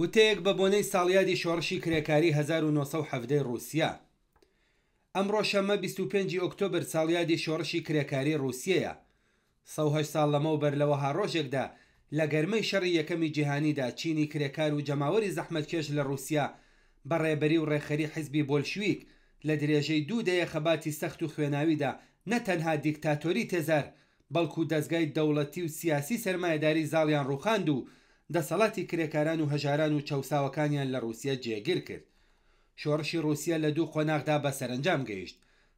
وتەیەک بە بۆنەی ساڵیادی شۆڕشی کرێکاری 1917 ی ڕووسیا. ئەمڕۆ شەممە 25 ی ئۆکتۆبر ساڵیادی شۆڕشی کرێکاری ڕووسیەیە. 108 ساڵ لەمەوبەر لە وەها ڕۆژێکدا لە گەرمەی شەڕی یەکەمی جیهانیدا چینی کرێکار و جەماوەری زەحمەتکێش لە ڕووسیا بە ڕێبەری و ڕێکخەری حیزبی بۆلشویک لە درێژەی دوو دەیە خەباتی سەخت و خوێناویدا نە تەنها دیکتاتۆری تێزار بەڵکو دەزگای دەوڵەتی و سیاسی سەرمایەداری زاڵیان ڕووخاند و دەسەڵاتی کرێکاران و هەژاران و چەوساوەکانیان لە ڕووسیە جێگر کرد. شۆڕشی ڕووسیە لە دوو قۆناغدا بە سەرەنجام گەیشت.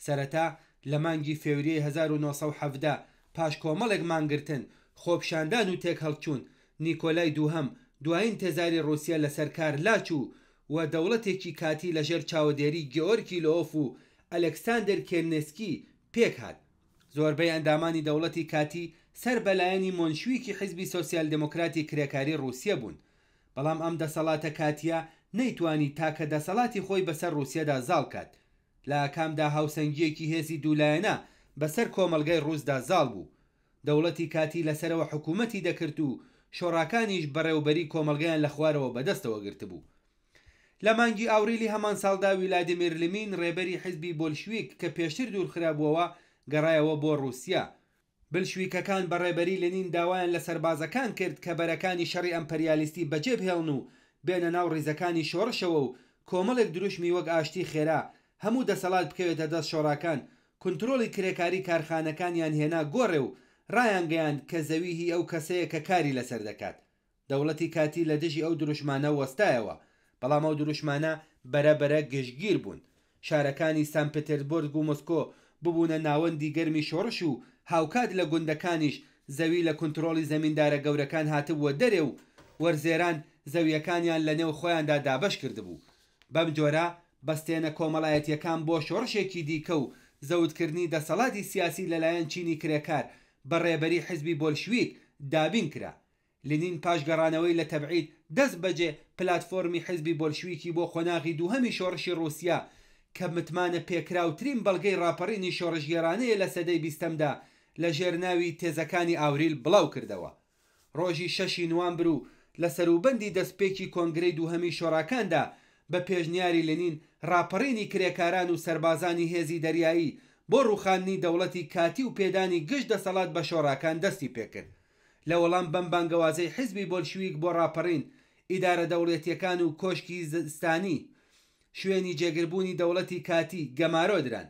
سەرەتا لە مانگی فێوریەی 1917 پاش کۆمەڵێک مانگرتن، خۆپیشاندان و تێکهەڵچوون، نیکۆلای دووهەم، دوایین تێزاری ڕووسیە لەسەر کار لاچوو و دەوڵەتێکی کاتی لەژێر چاوەدێری گێۆرگی لۆف و ئەلێکساندێر کێرنسکی پێکهات. زۆربەی ئەندامانی دەوڵەتی کاتی سەر بە لایەنی مۆنشویکی حیزبی سۆسیال دێمۆکراتی کرێکاری ڕووسیە بوون. بەڵام ئەم دەسەڵاتە کاتییە نەیتوانی تاکە دەسەڵاتی خۆی بەسەر ڕووسیەدا زاڵ کات. لە ئاکامدا هاوسەنگییەکی هێزی دوولایەنە بەسەر کۆمەڵگای ڕووسدا زاڵ بوو. دەوڵەتی کاتی لە سەرەوە حکوومەتی دەکرد و شۆڕاکانیش بەڕێوبەری کۆمەڵگەیان لە خوارەوە بەدەستەوە گرتبوو. لە مانگی ئاوریلی هەمان ساڵدا ویلادیمیر لمین ڕێبەری حیزبی بۆلشویک کە پێشتر دوورخرابووەوە گەڕایەوە بۆ ڕووسیا. بلشویکەکان بە ڕێبەری لنین داوایان لە سەربازەکان کرد کە بەرەکانی شەڕی ئەمپەریالیستی بەجێبهێڵن و بێنە ناو ڕیزەکانی شۆڕشەوە و کۆمەڵێک دروشمی وەک ئاشتی خێرا، هەموو دەسەڵات بکەوێتە دەست شۆڕاکان، کونترۆڵی کرێکاری کارخانەکانیان هێنا گۆڕێ و ڕایانگەیاند کە زەوی هی ئەو کەسەیە کە کاری لەسەر دەکات. دەوڵەتی کاتی لە دژی ئەو دروشمانە وەستایەوە، بەڵام ئەو دروشمانە بەرە بەرە گشتگیر بوون. شارەکانی سان پترزبۆرگ و مۆسکۆ ببوونە ناوەندی گەرمی شۆڕش و هاوکات لە گوندەکانیش زەوی لە کونترۆڵی زەمیندارە گەورەکان هاتبووە دەرێ و وەرزێران زەوییەکانیان لە نێو خۆیاندا دابەش کردبوو. بەم جۆرە بەستێنە کۆمەڵایەتییەکان بۆ شۆڕشێکی دیکە و زەوتکردنی دەسەڵاتی سیاسی لەلایەن چینی کرێکار بە ڕێبەری حیزبی بۆلشویک دابین کرا. لنین پاش گەڕانەوەی لە تەبعید دەست بەجێ پلاتفۆرمی حیزبی بۆلشویکی بۆ قۆناغی دووهەمی شۆڕشی ڕووسیا کە متمانە پێکراوترین بەڵگەی ڕاپەڕینی شۆڕشگێڕانەیە لە سەدەی بیستەمدا لە ژێر ناوی تێزەکانی ئاوریل بڵاو کردەوە. ڕۆژی شەشی نوامبر و لە سەروبەندی دەستپێکی کۆنگرەی دووهەمی شۆڕاکاندا بە پێشنیاری لنین ڕاپەڕینی کرێکاران و سەربازانی هێزی دەریایی بۆ ڕووخاندنی دەوڵەتی کاتی و پێدانی گشت دەسەڵات بە شۆڕاکان دەستی پێکرد. لە وەڵام بەم بانگەوازەی حیزبی بۆلشویک بۆ ڕاپەڕین، ئیدارە دەوڵیەتیەکان و کۆشکی زستانی، شوێنی جێگربوونی دەوڵەتی کاتی، گەمارۆ دران.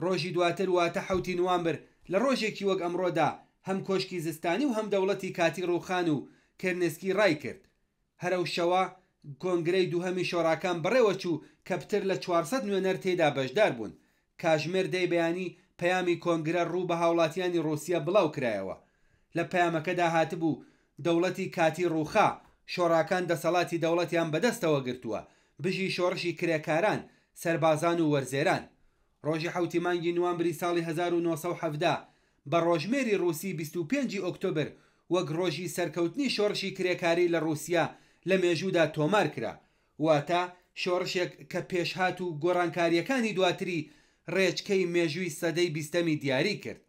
ڕۆژی دواتر واتە حەوتی نوامبر لە ڕۆژێکی وەک ئەمڕۆدا هەم کۆشکی زستانی و هەم دەوڵەتی کاتی ڕووخان و کێرنسکی ڕایکرد. هەر ئەو شەوە کۆنگرەی دووهەمی شۆڕاکان بەڕێوەچوو کە پتر لە 400 نوێنەر تێیدا بەشدار بوون. کاژمێر دەی بەیانی پەیامی کۆنگرە ڕوو بە هاوڵاتیانی ڕووسیە بڵاو کرایەوە. لە پەیامەکەدا هاتبوو، دەوڵەتی کاتی ڕووخا، شۆڕاکان دەسەڵاتی دەوڵەتیان بەدەستەوە گرتووە، بژی شۆڕشی کرێکاران، سەربازان و وەرزێران. ڕۆژی حەوتی مانگی نوامبری ساڵی 1917 بە ڕۆژمێری ڕووسی 25 ی ئۆکتۆبر وەک ڕۆژی سەرکەوتنی شۆڕشی کرێکاری لە ڕووسیا لە مێژوودا تۆمار کرا. واتە شۆڕشێک کە پێشهات و گۆڕانکارییەکانی دواتری ڕێچکەی مێژووی سەدەی بیستەمی دیاری کرد.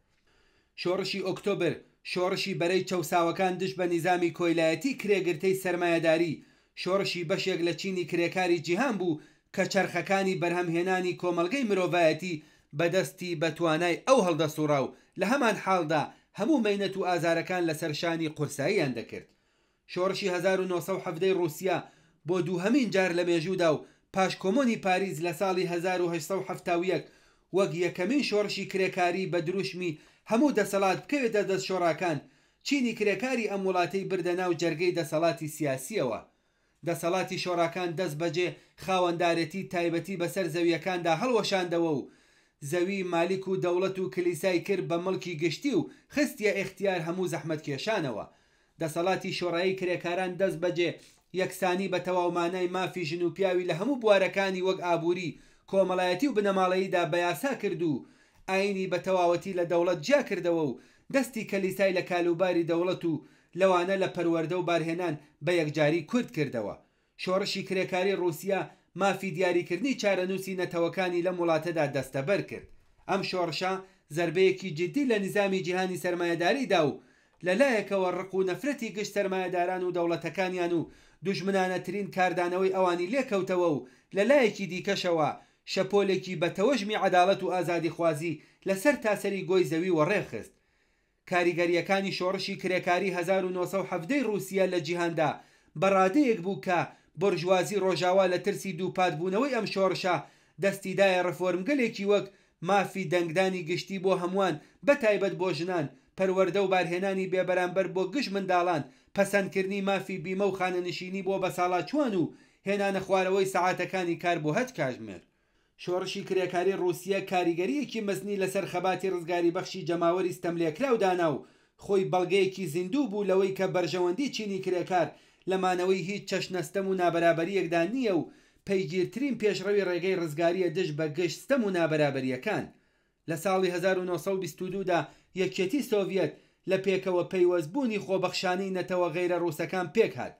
شۆڕشی ئۆکتۆبر، شۆڕشی بەرەی چەوساوەکان دژ بە نیزامی کۆیلایەتی کرێگرتەی سەرمایەداری، شۆڕشی بەشێک لە چینی کرێکاری جیهان بوو کە چەرخەکانی بەرهەمهێنانی کۆمەڵگەی مرۆڤایەتی بە دەستی بە توانای ئەو هەڵدەسوڕا و لە هەمانحاڵدا هەموو مەینەت و ئازارەکان لەسەر شانی قورساییان دەکرد. شۆڕشی 1917 ی ڕووسیا بۆ دووهەمین جار لە مێژوودا و پاش کۆمۆنی پاریس لە ساڵی 1871 وەک یەکەمین شۆڕشی کرێکاری بە دروشمی هەموو دەسەڵات بکەوێتە دەست شۆڕاکان چینی کرێکاری ئەم وڵاتەی بردە ناو جەرگەی دەسەڵاتی سیاسییەوە. دەسەڵاتی شۆڕاکان دەست بەجێ خاوەندارێتی تایبەتی بەسەر زەوییەکاندا هەڵوەشاندەوە و زەوی مالیک و دەوڵەت و کلیسای کرد بە مڵکی گشتی و خستیە ئیختیار هەموو زەحمەتکێشانەوە. دەسەڵاتی شۆڕایی کرێکاران دەست بەجێ یەکسانی بە تەواو مانای مافی ژن و پیاوی لە هەموو بوارەکانی وەک ئابووری، کۆمەڵایەتی و بنەماڵەییدا بە یاسا کرد و ئایینی بە تەواوەتی لە دەوڵەت جیا کردەوە و دەستی کەلیسای لە کالوباری دەوڵەت و لەوانە لە پەروەردە و بارهێنان بە یەکجاری کورت کردەوە. شۆڕشی کرێکاری ڕووسیا مافی دیاریکردنی چارەنووسی نەتەوەکانی لەم وڵاتەدا دەستەبەر کرد. ئەم شۆڕشە زەربەیەکی جیددی لە نیزامی جیهانی سەرمایەداری دا و لە لایەکەوە ڕق و نەفرەتی گشت سەرمایەداران و دەوڵەتەکانیان و دوژمنانەترین کاردانەوەی ئەوانی لێکەوتەوە و لە لایەکی دیکەشەوە شەپۆلێکی بە تەوژمی عەداڵەت و ئازادیخوازی لە سەرتاسەری گۆی زەوی وەڕێخست. کاریگەرییەکانی شۆڕشی کرێکاری 1917 ی ڕووسیە لە جیهاندا بە ڕادەیەک بوو کە بۆرژوازی ڕۆژاوا لە ترسی دووپاتبوونەوەی ئەم شۆڕشە دەستی دایە ڕفۆرمگەلێکی وەک مافی دەنگدانی گشتی بۆ هەمووان بە تایبەت بۆ ژنان، پەروەردە و بارهێنانی بێبەرامبەر بۆ گشت منداڵان، پەسەندکردنی مافی بیمە و خانەنشینی بۆ بەساڵاچووان و هێنانەخوارەوەی سەعاتەکانی کار بۆ هەشت کاژمێر. شۆڕشی کرێکاری ڕووسیە کاریگەرییەکی مەزنی لەسەر خەباتی ڕزگاریبەخشی جەماوەری ستەملێکراو دانا و خۆی بەڵگەیەکی زیندوو بوو لەوەی کە بەرژەوەندی چینی کرێکار لە مانەوەی هیچ چەشنە ستەم و نابەرابەرییەکدا نییە و پەیگیرترین پێشڕەوی ڕێگەی ڕزگارییە دژ بە گشت ستەم و نابەرابەرییەکان. لە ساڵی 1922 دا یەکێتی سۆڤیەت لە پێکەوە پەیوەستبوونی خۆبەخشانەی نەتەوە غەیرە ڕووسەکان پێکهات.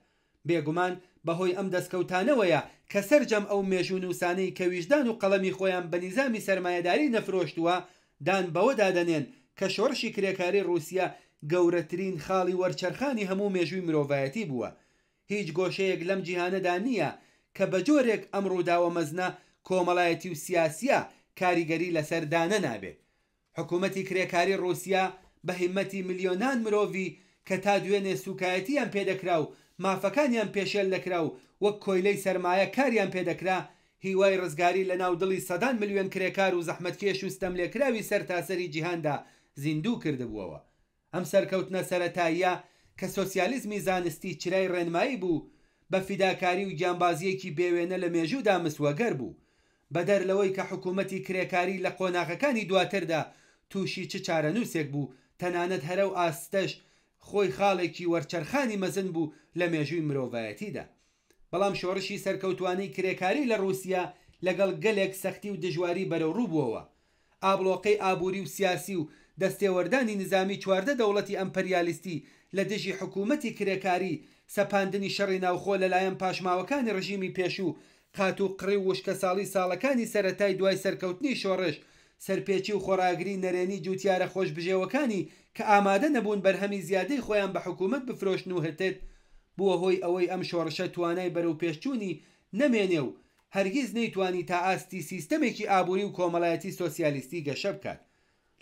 بێگومان بەهۆی ئەم دەستکەوتانەوەیە کە سەرجەم ئەو مێژوونووسانەی کە ویژدان و قەڵەمی خۆیان بە نیزامی سەرمایەداری نەفرۆشتووە دان بەوەدا دەنێن کە شۆڕشی کرێکاری ڕووسیە گەورەترین خاڵی وەرچەرخانی هەموو مێژووی مرۆڤایەتی بووە. هیچ گۆشەیەک لەم جیهانەدا نییە کە بە جۆرێک ئەم ڕووداوە مەزنە کۆمەڵایەتی و سیاسییە کاریگەری لەسەر دانەنابێ. حکوومەتی کرێکاری ڕووسیە بە هیممەتی ملیۆنان مرۆڤی کە تا دوێنێ سووکایەتییان پێ دەکرا و مافەکانیان پێشێل دەکرا و وەک کۆیلەی سەرمایە کاریان پێ دەکرا، هیوای ڕزگاری لە ناو دڵی سەدان ملیۆن کرێکار و زەحمەتکێش و ستەملێکراوی سەرتاسەری جیهاندا زیندوو کردبووەوە. ئەم سەرکەوتنە سەرەتاییە کە سۆسیالیزمی زانستی چرای ڕێنمایی بوو، بە فیداکاری و گیانبازییەکی بێوێنە لە مێژوودا مسوەگەر بوو. بەدەر لەوەی کە حکوومەتی کرێکاری لە قۆناغەکانی دواتردا تووشی چ چارەنووسێک بوو، تەنانەت هەر ئەو ئاستەش خۆی خاڵێکی وەرچەرخانی مەزن بوو لە مێژووی مرۆڤایەتیدا. بەڵام شۆڕشی سەرکەوتووانەی کرێکاری لە ڕووسیە لەگەڵ گەلێک سەختی و دژواری بەرەوڕوو بووەوە. ئابڵۆقەی ئابووری و سیاسی و دەستێوەردانی نیزامی 14 دەوڵەتی ئەمپریالیستی لە دژی حکوومەتی کرێکاری، سەپاندنی شەڕی ناوخۆ لە لایەن پاشماوەکانی ڕژیمی پێشوو، قاتوقڕی و وشکەساڵی ساڵەکانی سەرەتای دوای سەرکەوتنی شۆڕش، سەرپێچی و خۆڕاگری نەرێنی جووتیارە خۆشبژێوەکانی کە ئامادە نەبوون بەرهەمی زیادەی خۆیان بە حکوومەت بفرۆشن و هتد، بووە هۆی ئەوەی ئەم شۆڕشە توانای بەرەوپێشچوونی نەمێنێ و هەرگیز نەیتوانی تا ئاستی سیستەمێکی ئابووری و کۆمەڵایەتی سۆسیالیستی گەشە بکات.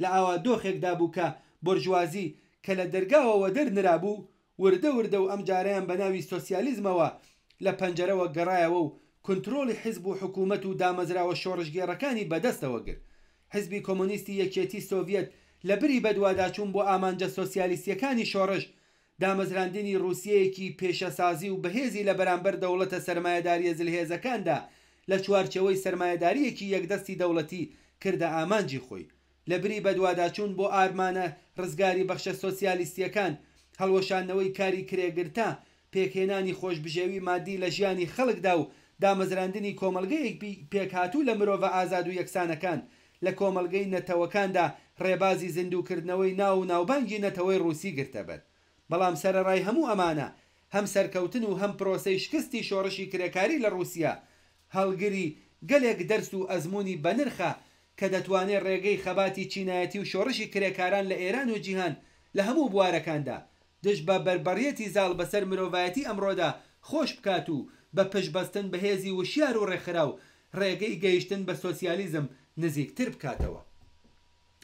لە ئاوا دۆخێکدا بوو کە بۆرژوازی کە لە دەرگاوە وەدەر نرابوو، وردە وردە و ئەمجارەیان بە ناوی سۆسیالیزمەوە لە پەنجەرەوە گەڕایەوە و کونترۆڵی حیزب و حکوومەت و دامەزراوە شۆڕشگێڕەکانی بەدەستەوە گرت. حیزبی کۆمۆنیستی یەکێتی سۆڤیەت لە بری بەدواداچوون بۆ ئامانجە سۆسیالیستییەکانی شۆڕش، دامەزراندنی ڕووسیەیەکی پیشەسازی و بەهێزی لە بەرامبەر دەوڵەتە سەرمایەدارییە زلهێزەکاندا لە چوارچێوەی سەرمایەدارییەکی یەکدەستی دەوڵەتی کردە ئامانجی خۆی. لە بری بەدواداچوون بۆ ئارمانە ڕزگاریبەخشە سۆسیالیستییەکان، هەڵوەشاندنەوەی کاری کرێگرتە، پێکهێنانی خۆشبژێوی مادی لە ژیانی خەڵکدا و دامەزراندنی کۆمەڵگەیەکی پێکهاتوو لە مرۆڤە ئازاد و یەکسانەکان لە کۆمەڵگەی نەتەوەکاندا ڕێبازی زیندووکردنەوەی ناو و ناوبانگی نەتەوەی ڕووسی گرتەبەر. بەڵام سەرەڕای هەموو ئەمانە، هەم سەرکەوتن و هەم پرۆسەی شکستی شۆڕشی کرێکاری لە ڕووسیا، هەڵگری گەلێک دەرس و ئەزموونی بەنرخە کە دەتوانێ ڕێگەی خەباتی چینایەتی و شۆڕشی کرێکاران لە ئێران و جیهان لە هەموو بوارەکاندا دژ بە بەربەڕیەتی زاڵ بەسەر مرۆڤایەتی ئەمڕۆدا خۆش بکات و بە پشت بەستن بە هێزی وشیار و ڕێکخراو ڕێگەی گەیشتن بە سۆسیالیزم نزیکتر بکاتەوە.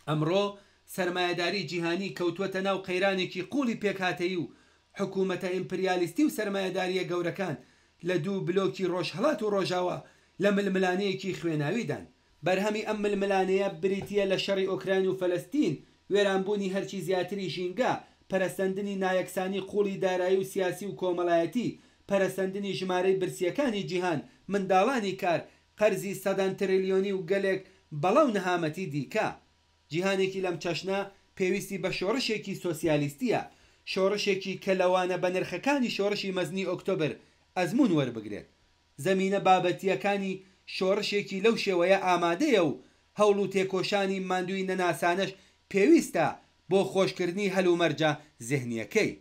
ئەمڕۆ سەرمایەداری جیهانی کەوتووەتە ناو قەیرانێکی قووڵی پێکهاتەیی و حکوومەتە ئیمپریالیستی و سەرمایەدارییە گەورەکان لە دوو بلۆکی ڕۆژهەڵات و ڕۆژاوا لە ململانێیەکی خوێناویدان. بەرهەمی ئەم ململانێیە بریتییە لە شەڕی ئۆکراین و فەلەستین، وێرانبوونی هەرچی زیاتری ژینگە، پەرەسەندنی نایەکسانی قووڵی دارایی و سیاسی و کۆمەڵایەتی، پەرەسەندنی ژمارەی برسییەکانی جیهان، منداڵانی کار، قەرزی سەدان ترلیۆنی و گەلێک بەڵا و نەهامەتی دیکە. جیهانێکی لەم چەشنە پێویستی بە شۆڕشێکی سۆسیالیستییە، شۆڕشێکی کە لە وانە بەنرخەکانی شۆڕشی مەزنی ئۆکتۆبر ئەزموون وەربگرێت. زەمینە بابەتییەکانی شۆڕشێکی لەو شێوەیە ئامادەیە و هەوڵ و تێکۆشانی ماندوویی نەناسانەش پێویستە بۆ خۆشکردنی هەلومەرجە زێهنییەکەی.